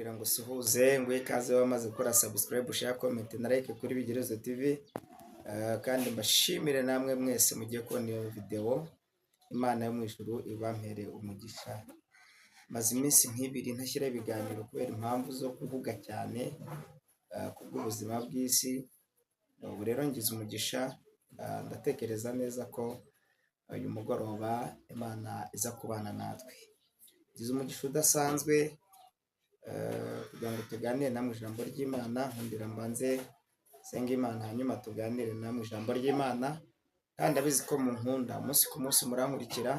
Nkundira ngo usuhuze, nguhe ikaze wamaze gukora subscribe, share, comment na like kuri Bigerezo TV. Kandi mbashimire namwe mwese mugiye kubona iyo video. Imana yo mu ijuru ibampere umugisha. Maze iminsi nk'ibiri ntashyiraho ibiganiro kubera impamvu zo kuvuga cyane kubw'ubuzima bw'isi. Ubu rero ngize umugisha, ndatekereza neza ko uyu mugoroba Imana iza kubana natwe. Ngize umugisha udasanzwe kugira ngo tuganire namwe ijambo ry'Imana. Nkundira mbanze nsenga Imana, hanyuma tuganire namwe ijambo ry'Imana. Kandi abizi ko munkunda, umunsi ku munsi murankurikira.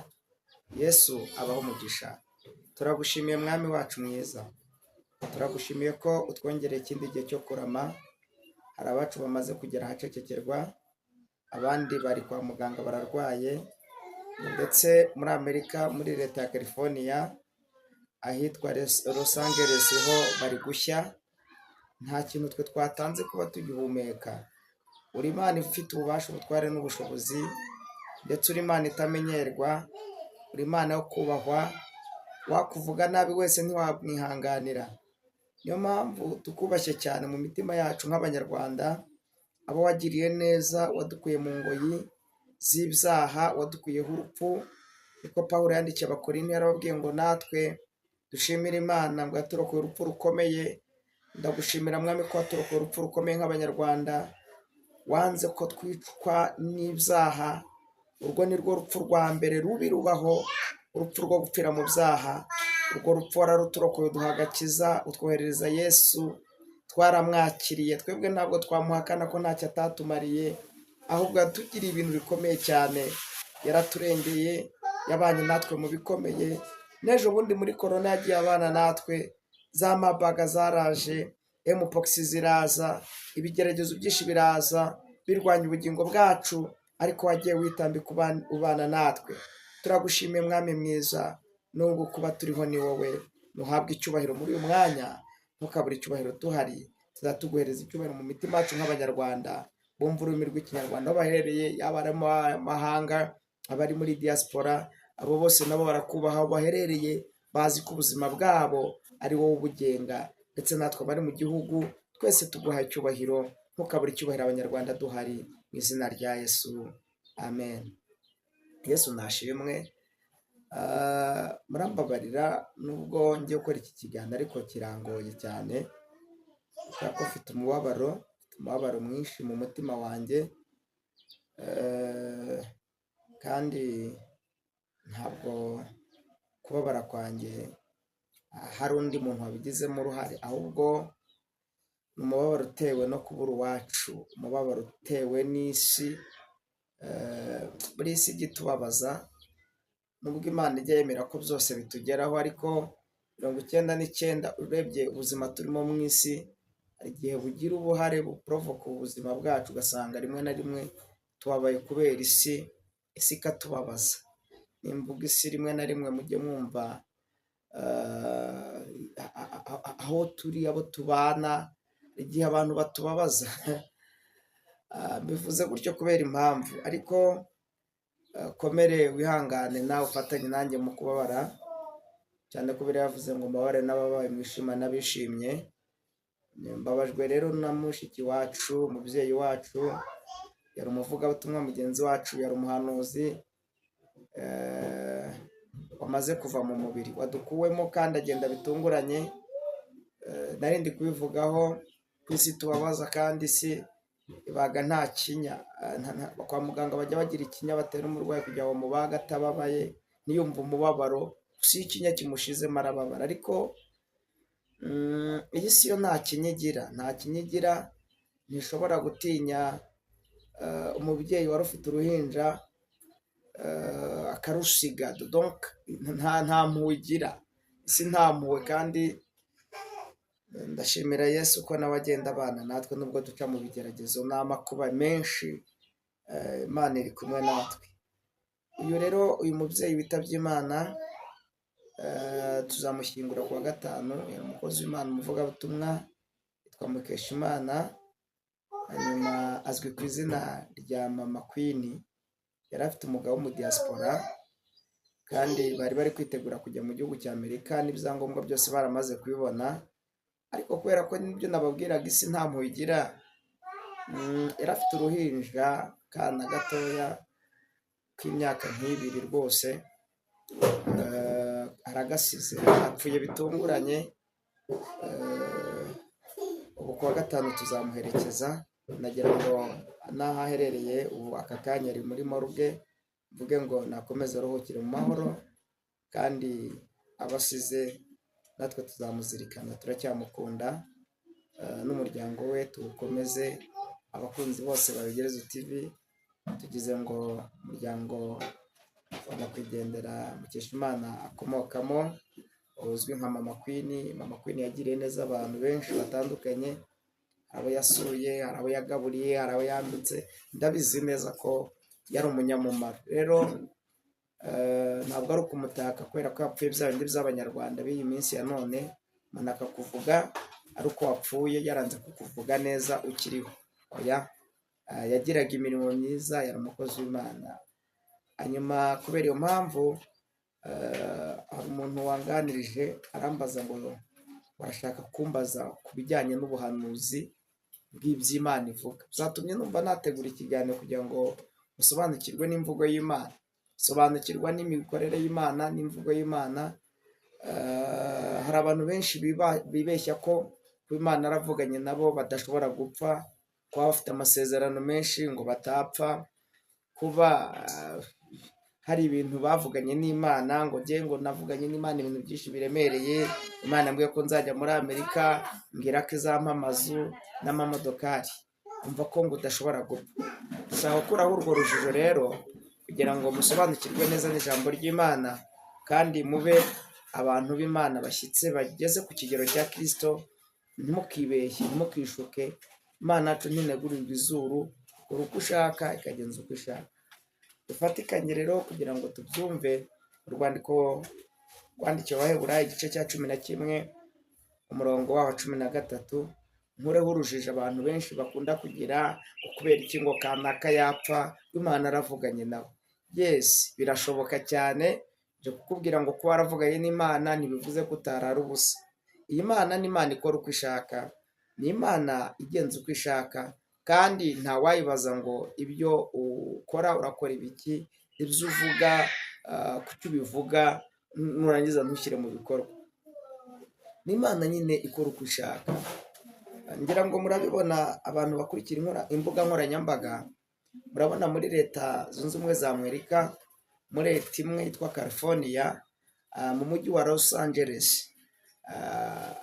Yesu abaho umugisha. Turagushimiye, Mwami wacu mwiza, turagushimiye ko utwongereye ikindi gihe cyo kurama. Hari abacu bamaze kugera ahacecekerwa, abandi bari kwa muganga bararwaye, ndetse muri Amerika, muri leta ya California, ahitwa Los Angeles ho bari gushya. Nta kintu twe twatanze kuba tugihumeka. Uri Imana ifite ububasha, ubutware n'ubushobozi, ndetse uri Imana itamenyerwa, uri Imana yo kubahwa. Wakuvuga nabi wese ntiwamwihanganira. Niyo mpamvu tukubashye cyane mu mitima yacu nk'Abanyarwanda, abo wagiriye neza, wadukuye mu ngoyi z'ibyaha, wadukuyeho urupfu. Niko Pawulo yandikiye Abakorinto, yarababwiye ngo natwe dushimire Imana ngo yaturokoye urupfu rukomeye. Ndagushimira, Mwami, ko waturokoye urupfu rukomeye nk'Abanyarwanda. Wanze ko twicwa n'ibyaha. Urwo ni rwo rupfu rwa mbere rubi rubaho, urupfu rwo gupfira mu byaha. Urwo rupfu wararuturokoye, uduha agakiza, utwoherereza Yesu, twaramwakiriye. Twebwe ntabwo twamuhakana ko ntacyo atatumariye, ahubwo yatugiriye ibintu bikomeye cyane. Yaraturengeye, yabanye natwe mu bikomeye. N'ejo bundi muri korona yagiye abana natwe. Za Marburg zaraje, mpox ziraza, ibigeragezo byinshi biraza birwanya ubugingo bwacu, ariko wagiye witambika ubana natwe. Turagushimiye, Mwami mwiza. Nubwo kuba turiho ni wowe, ntuhabwe icyubahiro muri uyu mwanya, ntukabure icyubahiro tuhari. Tuzatuguhereza icyubahiro mu mitima yacu nk'Abanyarwanda bumva ururimi rw'Ikinyarwanda, aho baherereye, yaba ari mu mahanga, abari muri diaspora, abo bose nabo barakubaha aho baherereye, bazi ko ubuzima bwabo ari wowe ubugenga. Ndetse natwe abari mu gihugu twese tuguha icyubahiro. Ntukabure icyubahiro Abanyarwanda duhari, mu izina rya Yesu, amen. Yesu nashimwe. Murambabarira nubwo ngiye gukora iki kiganiro, ariko kirangoye cyane kubera ko mfite umubabaro mwinshi mu mutima wanjye. Kandi ntabwo kubabara kwanjye hari undi muntu wabigizemo uruhare, ahubwo ni umubabaro utewe no kubura uwacu, umubabaro utewe n'isi. Buri isi ijya itubabaza, nubwo Imana ijya yemera ko byose bitugeraho, ariko 99 urebye ubuzima turimo mu isi, hari igihe bugira ubuhare buporovoka ubuzima bwacu, ugasanga rimwe na rimwe tubabaye kubera isi, isi ikatubabaza. Nimvuga isi, rimwe na rimwe mujye mwumva aho turi, abo tubana, igihe abantu batubabaza. Mbivuze gutyo kubera impamvu, ariko komere, wihangane, nawe ufatanye nanjye mu kubabara cyane, ko biriya yavuze ngo mbabare n'ababaye, mwishima n'abishimye. Mbabajwe rero na mushiki wacu, umubyeyi wacu, yari umuvugabutumwa mugenzi wacu, yari umuhanuzi wamaze kuva mu mubiri, wadukuwemo kandi agenda bitunguranye. Nari ndi kubivugaho ku isi tubabaza, kandi isi ibaga nta kinya. Kwa muganga bajya bagira ikinya batera umurwayi kugira ngo bamubaga atababaye, ntiyumve umubabaro. Gusa iyo ikinya kimushizemo arababara, ariko iyi si yo nta kinya igira, nta kinya igira. Ntishobora gutinya umubyeyi wari ufite uruhinja akarusiga. Donc nta mpuhwe igira isi, nta mpuhwe. Kandi ndashimira Yesu ko nawe agenda abana natwe nubwo duca mu bigeragezo n'amakuba menshi. Imana iri kumwe natwe. Uyu rero, uyu mubyeyi witabye Imana, tuzamushyingura ku wa gatanu. Yari umukozi w'Imana, umuvugabutumwa, yitwa Mukeshimana, hanyuma azwi ku izina rya Mama Queen. Yari afite umugabo w'umudiyasipora, kandi bari bari kwitegura kujya mu gihugu cya Amerika n'ibyangombwa byose baramaze kubibona. Ariko kubera ko n'ibyo nababwiraga, isi nta mpuhwe igira. Yari afite uruhinja, akana gatoya k'imyaka nk'ibiri rwose, aragasize, apfuye bitunguranye. Ubu kuwa gatanu tuzamuherekeza. Nagira ngo n'aho aherereye ubu aka kanya ari muri morgue, mvuge ngo nakomeze aruhukire mu mahoro, kandi abasize natwe tuzamuzirikana, turacyamukunda, n'umuryango we tuwukomeze. Abakunzi bose ba Bigerezo TV, tugize ngo umuryango wa nyakwigendera Mukeshimana akomokamo, uzwi nka Mama Queen. Mama Queen yagiriye neza abantu benshi batandukanye, hari abo yasuye, hari abo yagaburiye, hari abo yambitse. Ndabizi neza ko yari umunyamumaro. Rero ntabwo ari ukumutaka kubera ko yapfuye, bya bindi by'Abanyarwanda b'iyi minsi ya none, umuntu akakuvuga ari uko wapfuye, yaranze kukuvuga neza ukiriho. Oya, yagiraga imirimo myiza, yari umukozi w'Imana. Hanyuma kubera iyo mpamvu, hari umuntu wanganirije arambaza ngo barashaka kumbaza ku bijyanye n'ubuhanuzi bw'iby'Imana ivuga. Byatumye numva nategura ikiganiro kugira ngo usobanukirwe n'imvugo y'Imana, sobanukirwa n'imikorere y'Imana n'imvugo y'Imana. Hari abantu benshi bibeshya ko kuba Imana yaravuganye nabo badashobora gupfa, kuba bafite amasezerano menshi ngo batapfa, kuba hari ibintu bavuganye n'Imana, ngo njye ngo navuganye n'Imana ibintu byinshi biremereye, Imana yambwiye ko nzajya muri Amerika, mbwira ko izampa amazu n'amamodokari, umva ko ngo udashobora gupfa. Dushaka gukuraho urwo rujijo rero kugira ngo musobanukirwe neza n'ijambo ry'Imana, kandi mube abantu b'Imana bashyitse, bageze ku kigero cya Kristo. Ntimukibeshye, ntimukishuke, Imana yacu ntinegurirwa izuru, ikora uko ushaka, ikagenza uko ishaka. Dufatikanye rero kugira ngo tubyumve. Urwandiko rwandikiwe Abaheburayo, igice cya 11, umurongo waho 13. Nkureho urujijo abantu benshi bakunda kugira ngo kubera iki ngo kanaka yapfa, Imana aravuganye nawe. Yes, birashoboka cyane. Nje kukubwira ngo kuba waravuganye n'Imana ntibivuze ko utarara ubusa. Iyi Mana ni Imana ikora uko ishaka, ni Imana igenza uko ishaka, kandi ntawayibaza ngo ibyo ukora urakora ibiki, ibyo uvuga kuki ubivuga, nurangiza ntushyire mu bikorwa. Ni Imana nyine ikora uko ishaka. Ngira ngo murabibona, abantu bakurikira imbuga nkoranyambaga, murabona muri Leta Zunze Ubumwe za Amerika, muri leta imwe yitwa California, mu mujyi wa Los Angeles,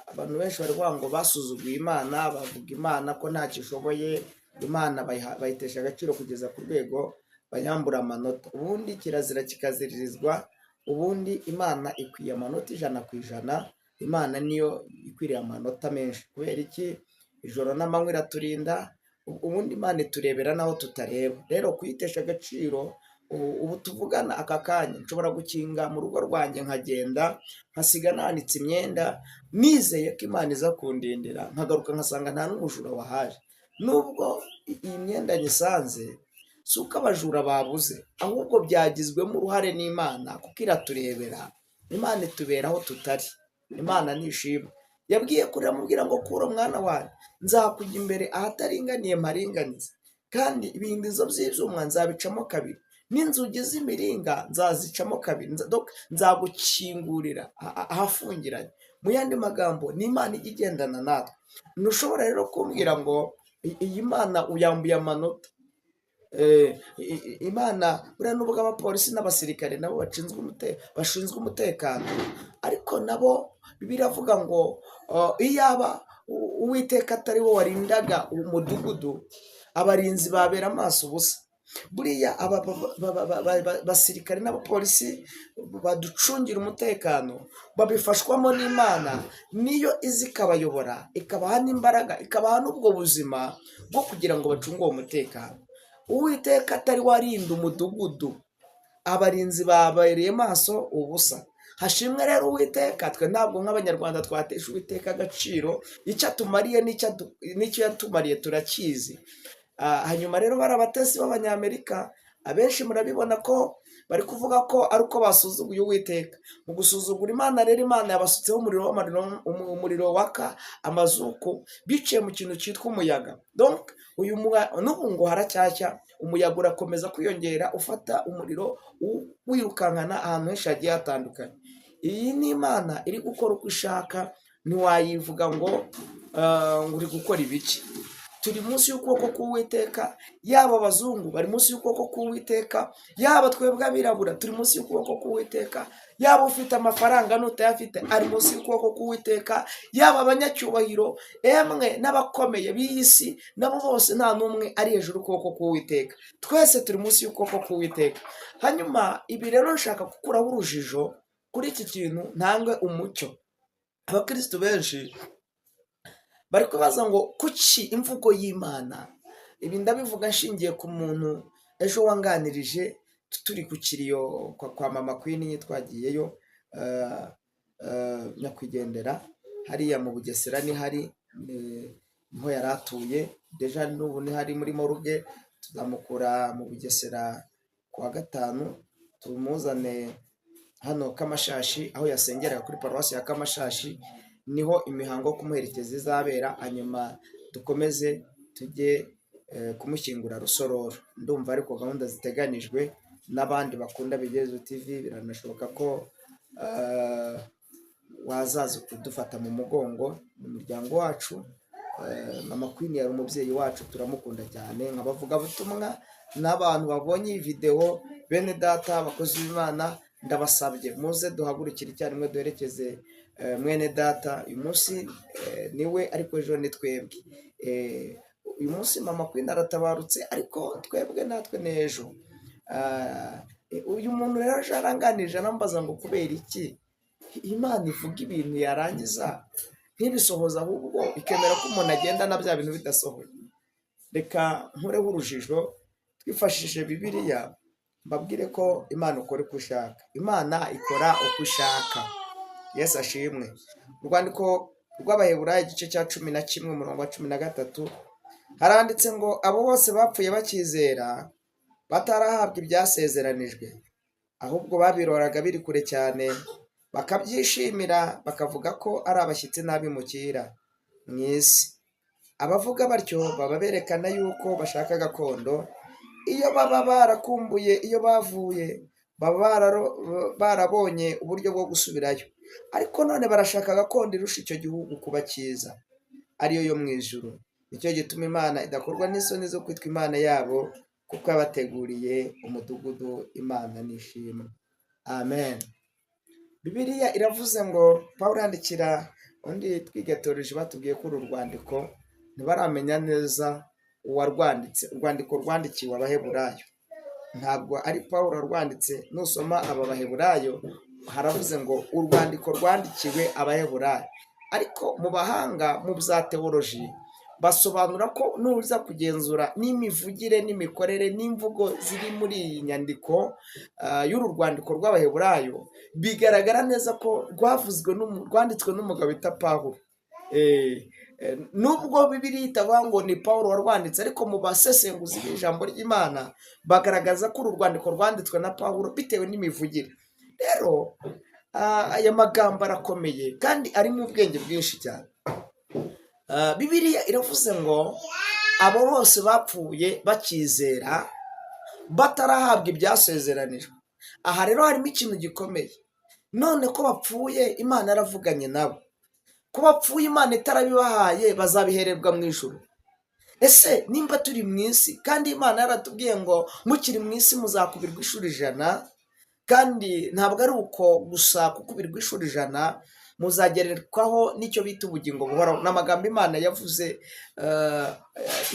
abantu benshi bari kuvuga ngo basuzuguye Imana, bavuga Imana ko ntacyo ishoboye, Imana bayitesha agaciro kugeza ku rwego bayambura amanota. Ubundi kirazira kikaziririzwa, ubundi Imana ikwiye amanota 100%. Imana niyo ikwiriye amanota menshi. Kubera iki? Ijoro n'amanywa iraturinda. Ubundi Imana iturebera n'aho tutareba. Rero kuyitesha agaciro, ubu tuvugana aka kanya nshobora gukinga mu rugo rwanjye, nkagenda nkasiga nanitse imyenda, nizeye ko Imana iza kundindira, nkagaruka nkasanga nta n'umujura wahaje. Nubwo iyi myenda nyisanze, si uko abajura babuze, ahubwo byagizwemo uruhare n'Imana, kuko iraturebera. Imana itubera aho tutari. Imana nishimwe. Yabwiye kure, amubwira ngo kura mwana wanjye, nzakujya imbere ahataringaniye mparinganize, kandi ibihindizo by'ibyuma nzabicamo kabiri, n'inzugi z'imiringa nzazicamo kabiri, donc nzagukingurira ahafungiranye. Mu yandi magambo, ni Imana ijya igendana natwe. Ntushobora rero kumbwira ngo iyi Mana uyambuye amanota. Imana buriya, nubwo abapolisi n'abasirikare nabo bashinzwe umutekano, ariko nabo Bibiliya iravuga ngo iyaba Uwiteka atari we warindaga umudugudu, abarinzi babera amaso ubusa. Buriya aba basirikare n'abapolisi baducungira umutekano babifashwamo n'Imana, niyo izi ikabayobora, ikabaha n'imbaraga, ikabaha n'ubwo buzima bwo kugira ngo bacunge uwo mutekano. Uwiteka atari warinda umudugudu, abarinzi babereye maso ubusa. Hashimwe rero Uwiteka. Twe ntabwo nk'Abanyarwanda twatesha Uwiteka agaciro. Icyo atumariye n'icyo yatumariye turakizi. Hanyuma rero bari abatesi b'Abanyamerika, abenshi murabibona ko Bari kuvuga ko ari uko basuzuguye Uwiteka. Mu gusuzugura Imana rero, Imana yabasutseho umuriro umuriro waka amazuku biciye mu kintu cyitwa umuyaga. Donc uyu n'ubu ngo haracyashya, umuyaga urakomeza kwiyongera, ufata umuriro wirukankana ahantu henshi hagiye hatandukanye. Iyi ni Imana iri gukora uko ishaka, ntiwayivuga ngo uri gukora ibiki. Turi munsi y'ukuboko k'Uwiteka, yaba abazungu bari munsi y'ukuboko k'Uwiteka, yaba twebwe abirabura turi munsi y'ukuboko k'Uwiteka, yaba ufite amafaranga n'utayafite ari munsi y'ukuboko k'Uwiteka, yaba abanyacyubahiro emwe n'abakomeye b'iyi si nabo bose nta n'umwe ari hejuru y'ukuboko k'Uwiteka. Twese turi munsi y'ukuboko k'Uwiteka. Hanyuma ibi rero nshaka gukuraho urujijo kuri iki kintu, ntange umucyo. Abakristo benshi bari kubaza ngo kuki imvugo y'Imana? Ibi ndabivuga nshingiye ku muntu ejo wanganirije turi ku kiriyo kwa Mama Queen, twagiyeyo nyakwigendera hariya mu Bugesera, ni hari niho yari atuye déjà, n'ubu ni hari muri morgue. Tuzamukura mu Bugesera ku wa gatanu, tumuzane hano Kamashashi aho yasengeraga kuri paruwasi ya Kamashashi, niho imihango yo kumuherekeza izabera, hanyuma dukomeze tujye kumushyingura Rusororo. Ndumva ariko gahunda ziteganijwe. N'abandi bakunda Bigezo TV, biranashoboka ko wazaza kudufata mu mugongo mu muryango wacu. Mama Queen yari umubyeyi wacu, turamukunda cyane nk'abavugabutumwa n'abantu babonye iyi videwo. Bene data, abakozi b'Imana, ndabasabye muze duhagurukire icyarimwe duherekeze mwene data. Uyu munsi niwe, ariko ejo ni twebwe. Uyu munsi Mama Queen aratabarutse, ariko twebwe natwe ni ejo. Uyu muntu rero aje aranganije, arambaza ngo kubera iki Imana ivuga ibintu yarangiza ntibisohoze, ahubwo ikemera ko umuntu agenda na bya bintu bidasohoye? Reka nkureho urujijo twifashishije Bibiliya, mbabwire ko Imana ikora uko ishaka. Imana ikora uko ishaka. Yesu ashimwe. Urwandiko rw'Abaheburayo, igice cya 11, umurongo wa 13, haranditse ngo: "Abo bose bapfuye bakizera, batarahabwa ibyasezeranijwe, ahubwo babiroraga biri kure cyane, bakabyishimira, bakavuga ko ari abashyitsi n'abimukira mu isi. Abavuga batyo baba berekana yuko bashaka gakondo. Iyo baba barakumbuye iyo bavuye, baba barabonye uburyo bwo gusubirayo. Ariko none barashaka gakondo irusha icyo gihugu kuba cyiza, ariyo yo mu ijuru. Nicyo gituma Imana idakorwa n'isoni zo kwitwa Imana yabo, kuko yabateguriye umudugudu. Imana nishimwe." Amen. Bibiliya iravuze ngo Paul yandikira undi, twiga théologie batubwiye ko uru rwandiko ntibaramenya neza uwarwanditse. Urwandiko rwandikiwe Abaheburayo, ntabwo ari Paul warwanditse. Nusoma aba Baheburayo, haravuze ngo urwandiko rwandikiwe Abaheburayo, ariko mu bahanga mu bya théologie basobanura ko nuza kugenzura n'imivugire n'imikorere n'imvugo ziri muri iyi nyandiko y'uru rwandiko rw'Abaheburayo, bigaragara neza ko rwavuzwe rwanditswe n'umugabo bita Pawulo. Nubwo Bibiliya itavuga ngo ni Paul warwanditse, ariko mu basesenguzi b'ijambo ry'Imana bagaragaza ko uru rwandiko rwanditswe na Pawulo bitewe n'imivugire. Rero aya magambo arakomeye kandi arimo ubwenge bwinshi cyane. Bibiliya iravuze ngo abo bose bapfuye bakizera, batarahabwa ibyasezeranijwe. Aha rero harimo ikintu gikomeye. None ko bapfuye Imana yaravuganye nabo, ko bapfuye Imana itarabibahaye, bazabihererwa mu ijuru? Ese nimba turi mu isi kandi Imana yaratubwiye ngo mukiri mu isi muzakubirwa inshuro 100, kandi ntabwo ari uko gusa gukubirwa inshuro 100, muzagerekwaho n'icyo bita ubugingo buhoraho. Ni amagambo Imana yavuze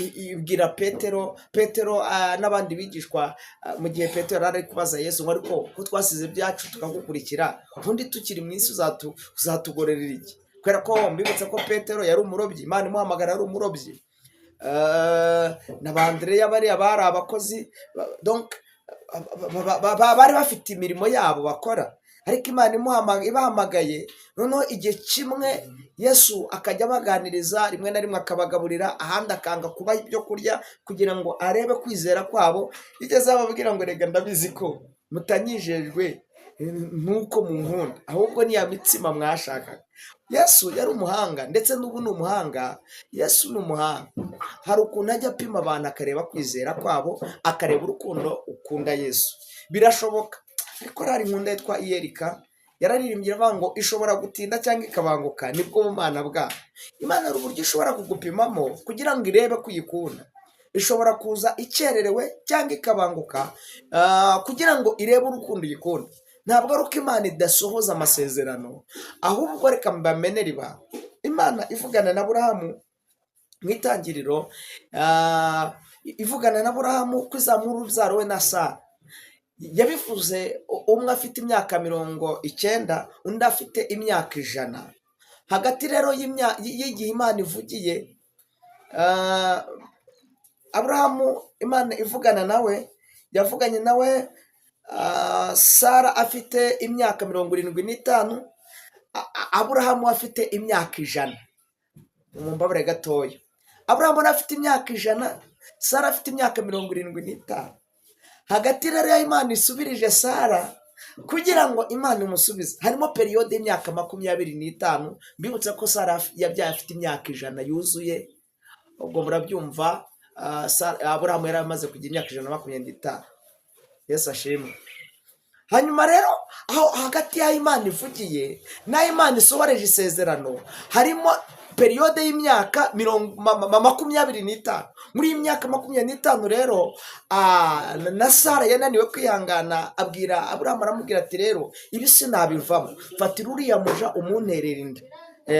ibwira Petero n'abandi bigishwa, mu gihe Petero yari ari kubaza Yesu ngo: "Ariko ko twasize ibyacu tukagukurikira, ubundi tukiri mu isi uzatugororera iki?" Kubera ko mbibutsa ko Petero yari umurobyi, Imana imuhamagara ari umurobyi, na ba Andereya bariya bari abakozi, donc bari bafite imirimo yabo bakora, ariko Imana ibahamagaye noneho igihe kimwe Yesu akajya abaganiriza, rimwe na rimwe akabagaburira, ahandi akanga kubaha ibyo kurya kugira ngo arebe kwizera kwabo. Yigeze ababwira ngo: "Rega ndabizi ko Mutanyijejwe nuko munkunda, ahubwo ni ya mitsima mwashakaga. Yesu yari umuhanga, ndetse n'ubu ni umuhanga. Yesu ni umuhanga, hari ukuntu ajya apima abantu, akareba kwizera kwabo, akareba urukundo ukunda Yesu. Birashoboka. Ariko hari inkunda yitwa Iyerika yararirimbye iravuga ngo ishobora gutinda cyangwa ikabanguka, nibwo bumana bwayo. Imana hari uburyo ishobora kugupimamo kugira ngo irebe ko uyikunda. Ishobora kuza ikererewe cyangwa ikabanguka, kugira ngo irebe urukundo uyikunda. Ntabwo ari uko Imana idasohoza amasezerano, ahubwo reka mbamenere ibanga. Imana ivugana na Burahamu mu Itangiriro, ivugana na Burahamu ko izamuha urubyaro we na Sara, yabivuze umwe afite imyaka 90, undi afite imyaka 100. Hagati rero y'igihe Imana ivugiye Aburahamu, Imana ivugana nawe, yavuganye nawe Sara afite imyaka 75, Aburahamu afite imyaka 100. Mumbabare gatoya. Aburahamu yari afite imyaka 100, Sara afite imyaka 75. Hagati rero y'aho Imana isubirije Sara, kugira ngo Imana imusubize, harimo période y'imyaka 25. Mbibutsa ko Sara yabyaye afite imyaka 100 yuzuye. Ubwo murabyumva, Aburahamu yari amaze kugira imyaka 125. Yesu ashimwe. Hanyuma rero, aho hagati y'aho Imana ivugiye n'aho Imana isohoreje isezerano, harimo période y'imyaka 25. Muri iyi myaka 25 rero, na Sara yananiwe kwihangana, abwira Aburahamu, aramubwira ati: "Rero ibi sinabivamo, fatira uriya muja umunterera inda."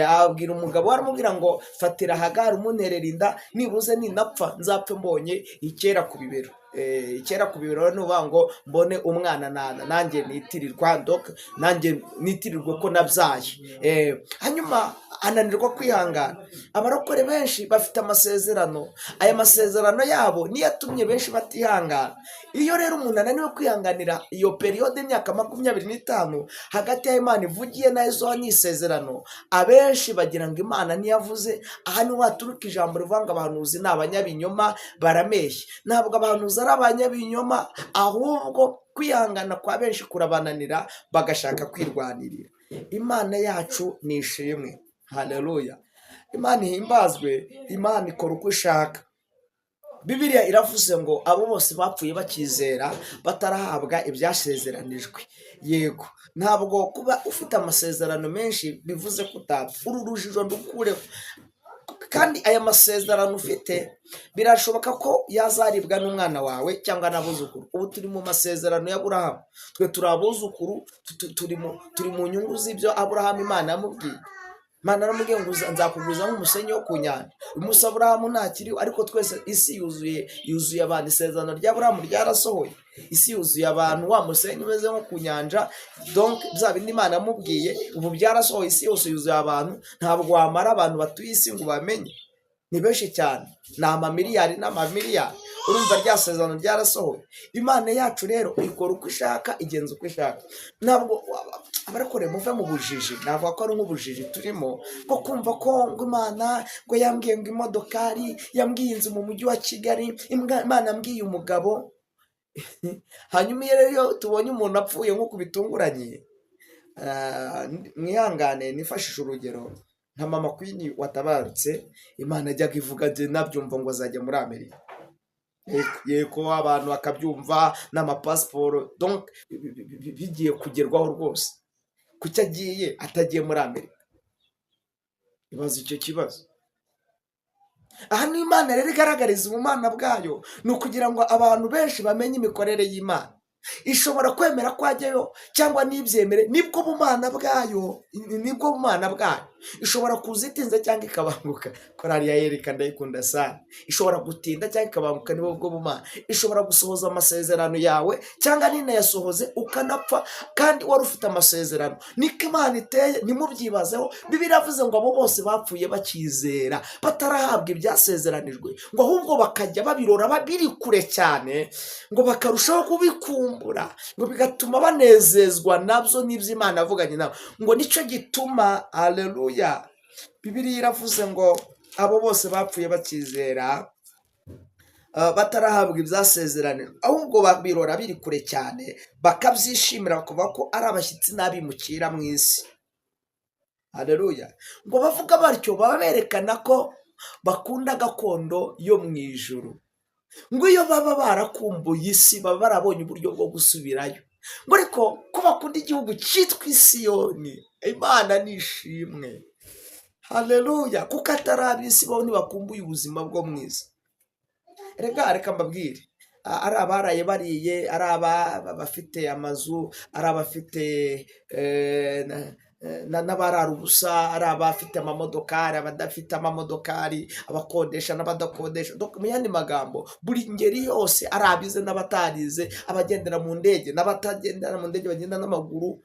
Abwira umugabo we, aramubwira ngo: "Fatira Hagari umunterera inda, nibuze ninapfa nzapfe mbonye icyera ku bibero." Icyera ku bibero ni ukuvuga ngo mbone umwana nanjye nitirirwa, donc nanjye nitirirwe ko nabyaye. Hanyuma ananirwa kwihangana. Abarokore benshi bafite amasezerano, aya masezerano yabo niyo atumye benshi batihangana. Iyo rero umuntu ananiwe kwihanganira iyo période y'imyaka 25 hagati y'aho Imana ivugiye n'aho ni isezerano, abenshi bagira ngo Imana ntiyavuze. Aha niho haturuka ijambo rivuga ngo abahanuzi ni abanyabinyoma, barameshya. Ntabwo abahanuzi ari abanyabinyoma, ahubwo kwihangana kwa benshi kurabananira, bagashaka kwirwanirira. Imana yacu ni ishimwe, haleluya! Imana ihimbazwe. Imana ikora uko ishaka. Bibiliya iravuze ngo abo bose bapfuye bakizera, batarahabwa ibyasezeranijwe. Yego, ntabwo kuba ufite amasezerano menshi bivuze ko utapfa. Uru rujijo ndukureho. Kandi aya masezerano ufite birashoboka ko yazaribwa n'umwana wawe cyangwa n'abuzukuru. Ubu turi mu masezerano ya Burahamu, twe turi abuzukuru, turi mu nyungu z'ibyo Aburahamu Imana yamubwiye. Imana aramubwiye ngo nzakuguza nk'umusenyi wo ku nyanja. Uyu munsi Aburahamu ntakiriho, ariko twese isi yuzuye abantu. Isezerano rya Aburahamu ryarasohoye, isi yuzuye abantu, wa musenyi umeze nko ku nyanja. Donc bya bindi Imana yamubwiye ubu byarasohoye, isi yose yuzuye abantu. Ntabwo wamara abantu batuye isi ngo bamenye, ni benshi cyane, ni amamiliyari n'amamiliyari. Urumva rya sezerano ryarasohoye. Imana yacu rero ikora uko ishaka, igenza uko ishaka. Ntabwo abarokore, muve mu bujiji. Navuga ko ari nk'ubujiji turimo bwo kumva ko ngo Imana ngo yambwiye ngo imodokari, yambwiye inzu mu mujyi wa Kigali, Imana yambwiye umugabo. Hanyuma iyo rero tubonye umuntu apfuye nk'uku bitunguranye, mwihangane nifashishe urugero nka Mama Queen watabarutse. Imana ajyaga ivuga, njye nabyumva ngo azajya muri Amerika. Yego, abantu bakabyumva n'amapasiporo, donc bigiye kugerwaho rwose. Kuki agiye atagiye muri Amerika? Ibaza icyo kibazo. Aha ni Imana rero igaragariza ubumana bwayo, ni ukugira ngo abantu benshi bamenye imikorere y'Imana. Ishobora kwemera ko ajyayo cyangwa ntibyemere, nibwo bumana bwayo, nibwo bumana bwayo. Ishobora kuza itinze cyangwa ikabanguka. Korali ya Yerika ndayikunda sana. Ishobora gutinda cyangwa ikabanguka, nibwo bwo bumana. Ishobora gusohoza amasezerano yawe cyangwa ninayasohoze, ukanapfa kandi wari ufite amasezerano. Niko Imana iteye, ntimubyibazeho. Bibiliya iravuze ngo abo bose bapfuye bakizera, batarahabwa ibyasezeranijwe, ngo ahubwo bakajya babirora biri kure cyane, ngo bakarushaho kubikumbura, ngo bigatuma banezezwa nabyo n'ibyo Imana yavuganye nabo. Ngo nicyo gituma, aleluya, Bibiliya iravuze ngo abo bose bapfuye bakizera. batarahabwa ibyasezeranijwe, ahubwo babirora biri kure cyane, bakabyishimira, bakavuga ko ari abashyitsi n'abimukira mu isi. Haleluya! Ngo bavuga batyo baba berekana ko bakunda gakondo yo mu ijuru. Ngo iyo baba barakumbuye isi, baba barabonye uburyo bwo gusubirayo. Ngo ariko ko bakunda igihugu cyitwa Isiyoni, Imana nishimwe. Haleluya! Kuko atari ab'isi, bo ntibakumbuye ubuzima bwo mu isi. Reka reka mbabwire, ari abaraye bariye, ari abafite amazu, ari abafite n'abarara ubusa, ari abafite amamodokari, abadafite amamodokari, abakodesha n'abadakodesha. Donc, mu yandi magambo, buri ngeri yose, ari abize n'abatarize, abagendera mu ndege n'abatagendera mu ndege bagenda n'amaguru.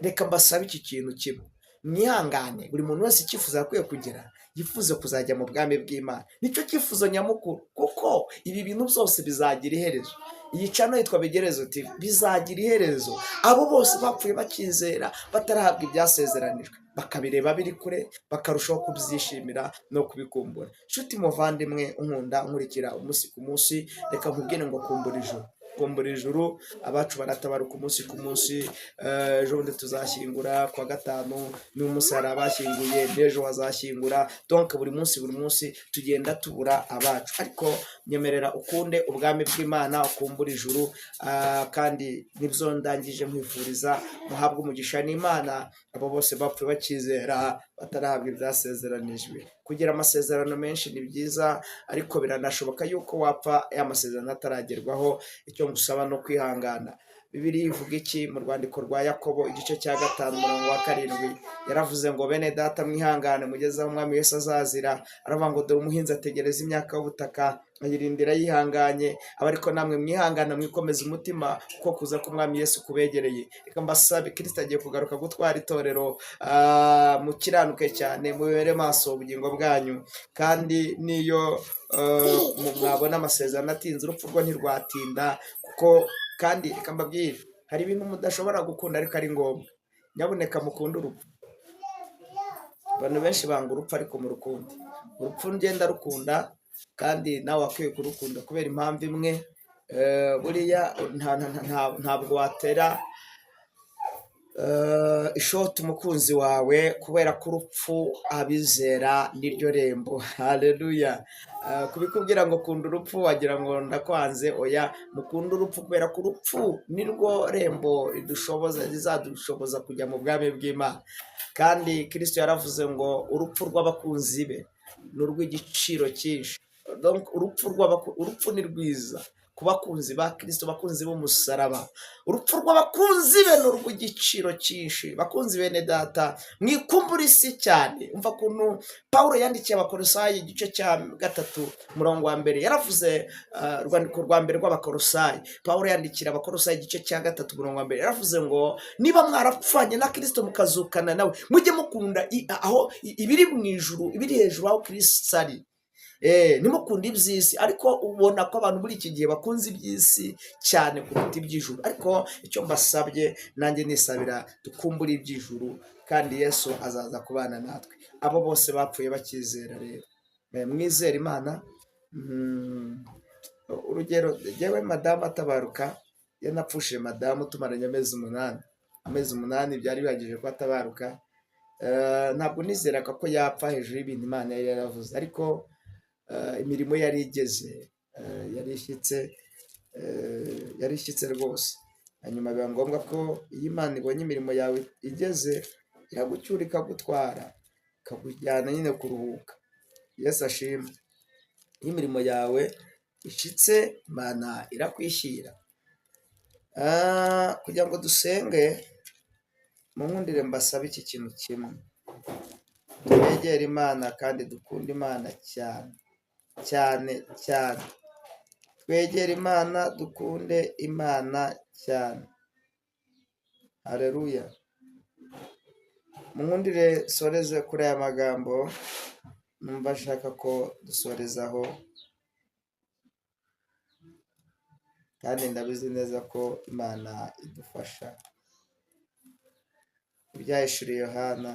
Reka mbasabe iki kintu kimwe: mwihangane. Buri muntu wese icyifuzo akwiye kugira, yifuze kuzajya mu bwami bw'Imana. Nicyo cyifuzo nyamukuru, kuko ibi bintu byose bizagira iherezo. Iyi channel yitwa Bigerezo TV. Bizagira iherezo. Abo bose bapfuye bakizera, batarahabwa ibyasezeranijwe, bakabireba biri kure, bakarushaho kubyishimira no kubikumbura. Nshuti muvandimwe unkunda, nkurikira umunsi ku munsi, reka nkubwire ngo kumbura ijuru, kumbura ijuru. Abacu baratabaruka umunsi ku munsi. Ejo bundi tuzashyingura kuwa gatanu, n'umunsi hari abashyinguye, n'ejo bazashyingura. Donc buri munsi, buri munsi tugenda tubura abacu. Ariko nyemerera ukunde ubwami bw'Imana, ukumbura ijuru. Kandi nibyo ndangije nkwifuriza. Muhabwe umugisha n'Imana. Abo bose bapfuye bakizera, batarahabwa ibyasezeranijwe. Kugira amasezerano menshi ni byiza, ariko biranashoboka yuko wapfa ya masezerano ataragerwaho. Icyo ngusaba no kwihangana. Bibiliya ivuga iki mu rwandiko rwa Yakobo, igice cya 5, umurongo wa 7? Yaravuze ngo: "Bene data, mwihangane mugeze aho Umwami Yesu azazira." Aravuga ngo: "Dore umuhinzi ategereza imyaka y'ubutaka, ayirindira yihanganye. Aba ariko namwe mwihangana, mwikomeza umutima, kuko kuza k'Umwami Yesu kubegereye." Reka mbasabe, Kirisito agiye kugaruka gutwara itorero. Mukiranuke cyane, mubere maso ubugingo bwanyu. Kandi niyo mwabona amasezerano atinze, urupfu rwo ntirwatinda. Kuko kandi reka mbabwire, hari ibintu mudashobora gukunda ariko ari ngombwa. Nyabuneka mukunde urupfu. Abantu benshi banga urupfu, ariko mu rukundo urupfu ngenda rukunda, kandi nawe wakwiye kurukunda kubera impamvu imwe. Buriya ntabwo watera ishoti umukunzi wawe, kubera ko urupfu abizera niryo rembo. Haleluya! Kubikubwira ngo kunda urupfu, wagira ngo ndakwanze. Oya, mukunde urupfu kubera ko urupfu nirwo rembo ridushoboza, rizadushoboza kujya mu bwami bw'Imana. Kandi Kirisito yaravuze ngo urupfu rw'abakunzi be ni urw'igiciro cyinshi. Donc, urupfu ni rwiza ku bakunzi ba Kirisito, bakunzi b'umusaraba. Urupfu rw'abakunzi be ni urw'igiciro cyinshi. Bakunzi bene data, mwikumbura isi cyane. Umva ukuntu Pawulo yandikiye Abakorosayi, igice cya 3, umurongo wa 1. Yaravuze, urwandiko rwa mbere rw'Abakorosayi, Pawulo yandikira Abakorosayi, igice cya 3, umurongo wa 1, yaravuze ngo: "Niba mwarapfanye na Kirisito mukazukana nawe, mujye mukunda aho ibiri mu ijuru, ibiri hejuru, aho Kirisito ari. Ntimukunde iby'isi." Ariko ubona ko abantu muri iki gihe bakunze iby'isi cyane kuruta iby'ijuru. Ariko icyo mbasabye, nanjye nisabira, dukumbure iby'ijuru, kandi Yesu azaza kubana natwe. Abo bose bapfuye bakizera rero, mwizere Imana. Urugero, njyewe madamu atabaruka, iyo napfushije madamu tumaranye amezi 8, amezi 8 byari bihagije ko atabaruka. Ntabwo nizeraga ko yapfa hejuru y'ibintu Imana yari yaravuze, ariko imirimo yari igeze, yari ishyitse, yari ishyitse rwose. Hanyuma biba ngombwa ko iyo Imana ibonye imirimo yawe igeze, iragucyura, ikagutwara, ikakujyana nyine kuruhuka. Yesu ashimwe! Iyo imirimo yawe ishyitse, Imana irakwishyira. Kugira ngo dusenge, munkundire mbasabe iki kintu kimwe: twegere Imana kandi dukunde Imana cyane cyane cyane. Twegere Imana, dukunde Imana cyane. Hareruya! Munkundire soreze kuri aya magambo numva ashaka ko dusorezaho, kandi ndabizi neza ko Imana idufasha. Ibyahishuriye Yohana,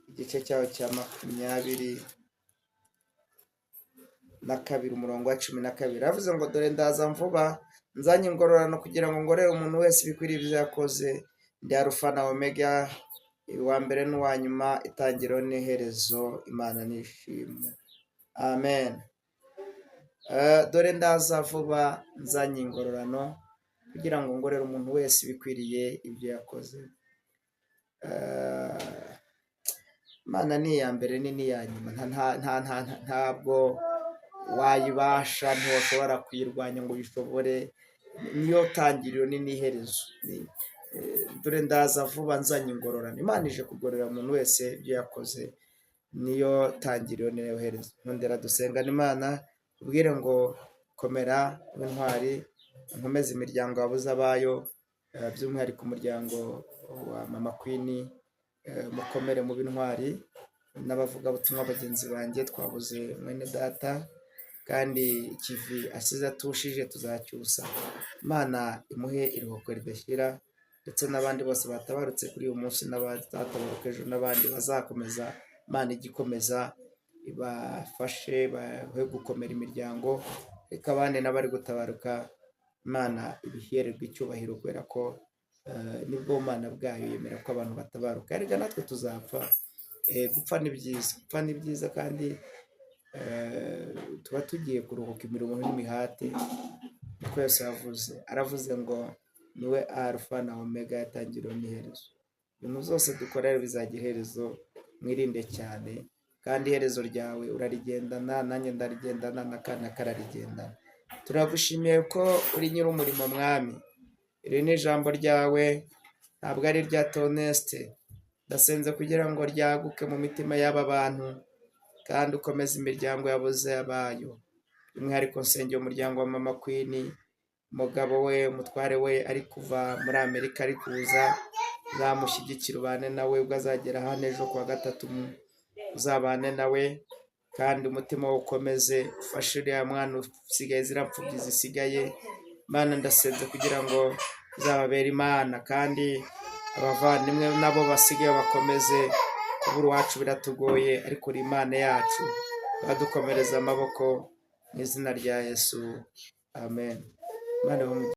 igice cyaho cya 20. na 2 umurongo wa 12, aravuze ngo: "Dore ndaza vuba, nzanye ingororano kugira ngo ngorere umuntu wese ibikwiriye ibyo yakoze. Ndi Alufa na Omega, uwa mbere n'uwa nyuma, itangiriro n'iherezo." Imana nishimwe, amen. Dore ndaza vuba, nzanye ingororano kugira ngo ngorere umuntu wese ibikwiriye ibyo yakoze. Imana ni iya mbere ni n'iya nyuma. Ntabwo wayibasha, ntiwashobora kuyirwanya ngo uyishobore. Niyo tangiriro ni n'iherezo. Dore ndaza vuba, nzanye ingororano. Imana ije kugororera umuntu wese ibyo yakoze. Niyo tangiriro, niyo herezo. Nkundira dusengana Imana, ubwire ngo: "Komera w'intwari, nkomeze imiryango yabuze abayo, by'umwihariko umuryango wa Mama Queen. Mukomere mu b'intwari n'abavugabutumwa bagenzi banjye. Twabuze mwene data, kandi ikivi asize atushije tuzacyusa. Imana imuhe iruhuko ridashyira, ndetse n'abandi bose batabarutse kuri uyu munsi n'abazatabaruka ejo n'abandi bazakomeza. Imana ijye ikomeza ibafashe, bahe gukomera imiryango. Reka abandi n'abari gutabaruka, Imana ibihererwe icyubahiro, kubera ko nibwo bumana bwayo, yemera ko abantu batabaruka. Erega natwe tuzapfa. Gupfa ni byiza, gupfa ni byiza, kandi tuba tugiye kuruhuka imirimo n'imihate." Niko Yesu yavuze, aravuze ngo niwe Alpha na Omega, yatangiriwe n'iherezo. Ibintu byose dukora rero bizagira iherezo. Mwirinde cyane, kandi iherezo ryawe urarigendana, nanjye ndarigendana, n'akana kararigendana. Turagushimiye ko uri nyir'umurimo, Mwami. Iri ni ijambo ryawe, ntabwo ari irya Toneste. Ndasenze kugira ngo ryaguke mu mitima y'aba bantu, kandi ukomeze imiryango yabuze abayo. By'umwihariko nsengeye umuryango wa Mama Queen. Umugabo we, umutware we ari kuva muri Amerika, ari kuza. Uzamushyigikira, ubane nawe ubwo azagera hano ejo kuwa gatatu. Uzabane nawe, kandi umutima we ukomeze, ufashe uriya mwana usigaye, ziriya mfubyi zisigaye. Mana, ndasenze kugira ngo uzababere Imana, kandi abavandimwe nabo basigaye bakomeze. Kubura uwacu biratugoye, ariko uri Imana yacu, badukomereza amaboko mu izina rya Yesu, amen. Imana ibahe umugisha.